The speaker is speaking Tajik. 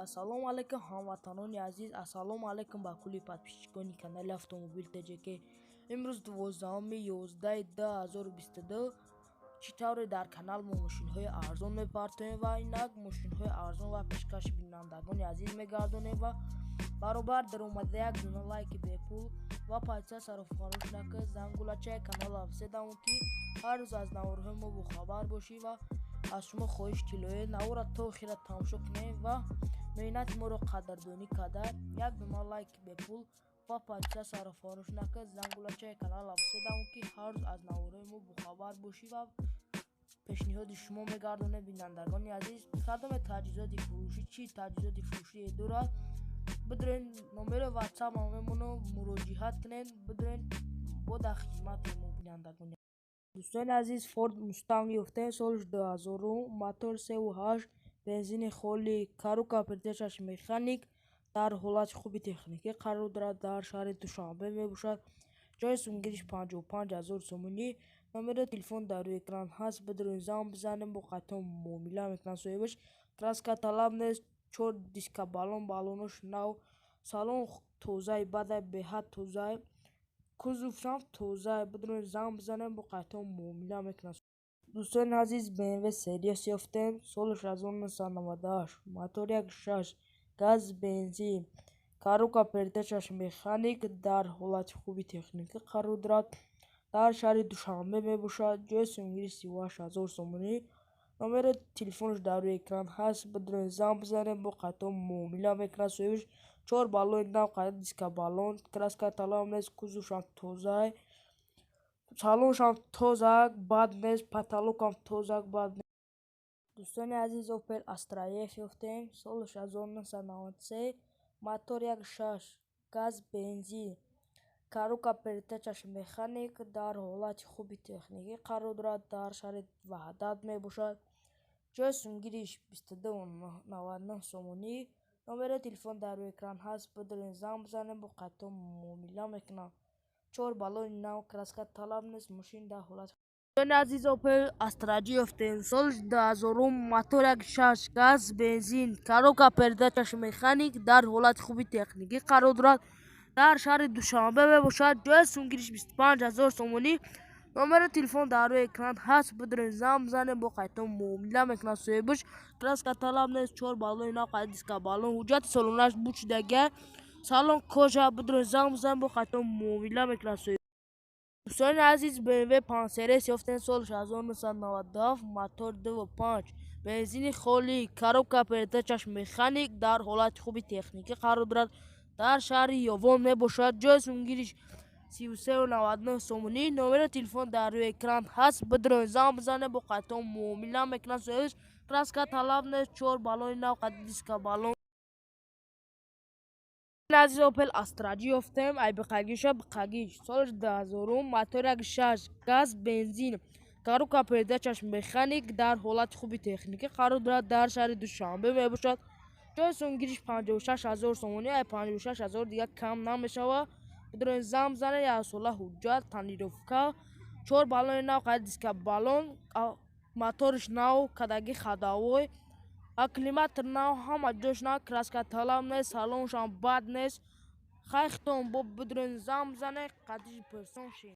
Ассалому алайкум, ҳамватанони азиз, ассалому алайкум ба кулли подписчикони канали Автомобил ТЖК. Имрӯз 12-11-2022. Чӣ тавре дар канал мо мошинҳои арзон мепартоем ва инак мошинҳои арзон ва пешкаши бинандагони азиз мегардонем ва баробар даромада як дона лайки бепул ва подписаться фаромӯш накунед, зангулачаи каналро афзедамо, ки ҳар рӯз аз наворҳои мо бохабар бошӣ. Ва аз шумо хоҳиш тилоӣ: навора то охира тамошо кунед ва меҳнати моро қадрдонӣ карда, як дона лайки бепул ва подписаться фаромӯш накунед, зангулачаи каналро афзедамо, ки ҳар рӯз аз наворҳои мо бохабар бошӣ. Ва пешниҳоди шумо мегардонем, бинандагони азиз, кадоме таҷҳизоти фурӯшӣ, чӣ таҷҳизоти фурӯшие дорад, бидурен, номери ватсап мемонам, муроҷиат кунед, бидурен, бо дар хизмати мо, бинандагони. Дӯстони азиз, Форд Мустанг ёфтем, соли 2000, мотор 3,8, бензини холӣ, коробка передачаш механик, дар ҳолати хуби техникӣ қарор дорад, дар шаҳри Душанбе мебошад. Ҷои сумгириш 55 000 сомонӣ. Номери телефон дар рӯи экран ҳаст, бидурен, занг бизанем, бо қайтон муомила мекунанд соҳибаш. Краска талаб нест, чор диска баллон, баллонош нав, салон тозаи бадай, беҳад тозай, кузовшам тозай, бидурен, занг бизанем, бо қайтон муомила мекунанд. Дӯстони азиз, БМВ серия ёфтем, соли 1998, мотор 1,6, газ бензин, коробка передачаш механик, дар ҳолати хуби техникӣ қарор дорад, дар шаҳри Душанбе мебошад. Ҷои сумгириш 38 000 сомонӣ. Номери телефонаш дар рӯи экран ҳаст, бидурен, занг бизанем, бо қайтон муомила мекунад соҳибаш. Чор баллони нав, диска баллон, краска талаб нест, кузовшам тозай, салоншам тозак, бад нест, потолокам тозак, бад нест. Дӯстони азиз, Опел Астра Ф ёфтем, соли 1993, мотор 1,6, газ бензин, коробка передачаш механик, дар ҳолати хуби техникӣ қарор дорад, дар шаҳри Ваҳдат мебошад. Ҷои сумгириш 22,99 сомонӣ. Номери телефон дар рӯи экран ҳаст, бидурен, занг бизанем, бо қайтон муомила мекунам. Чор баллони нав, краска талаб нест, мошин дар ҳолати. Дӯстони азиз, Опел Астра Ҷи ёфтем, соли 2000, мотор 1,6, газ бензин, коробка передачаш механик, дар ҳолати хуби техникӣ қарор дорад, дар шаҳри Душанбе мебошад. Ҷои сумгириш 25 000 сомонӣ. Номери телефон дар рӯи экран ҳаст, бидурен, занг бизанем, бо қайтон муомила мекунад соҳибаш. Краска талаб нест, чор баллони нав, диска баллон, ҳуҷҷати солонааш бучидага, салон кожа, бидурен, занг бизанем, бо қайтон муомила мекунад соҳиб. Дӯстони азиз, БМВ 5 Серия ёфтем, соли 1997, мотор 2,5, бензини холӣ, коробка передачаш механик, дар ҳолати хуби техникӣ қарор дорад, дар шаҳри Ёвон мебошад. Ҷои сумгириш 33,99 сомонӣ. Номери телефон дар рӯи экран ҳаст, бидурен, занг бизанем, бо қайтон муомила мекунад соҳибаш. Краска талаб нест, чор баллони нав, диска баллон. Азиз, Опел Астра Ҷи ёфтем, ай биқагиша биқагиш, соли 2000, мотор 1,6, газ бензин, коробка передачаш механик, дар ҳолати хуби техникӣ қарор дорад, дар шаҳри Душанбе мебошад. Ҷои сумгириш 56 000 сомонӣ. Ай 56 000 дигар кам намешавад. Бидурен, занг бизанед, яксола ҳуҷҷат, тонировка, чор баллони нав, диска баллон, моториш нав кадаги, ходовой, климатор нав, ҳама ҷош нав, краска талаб нест, салоншам бад нест. Хайхтон бо, бидурен, занг бизанед, қадиши персон шин.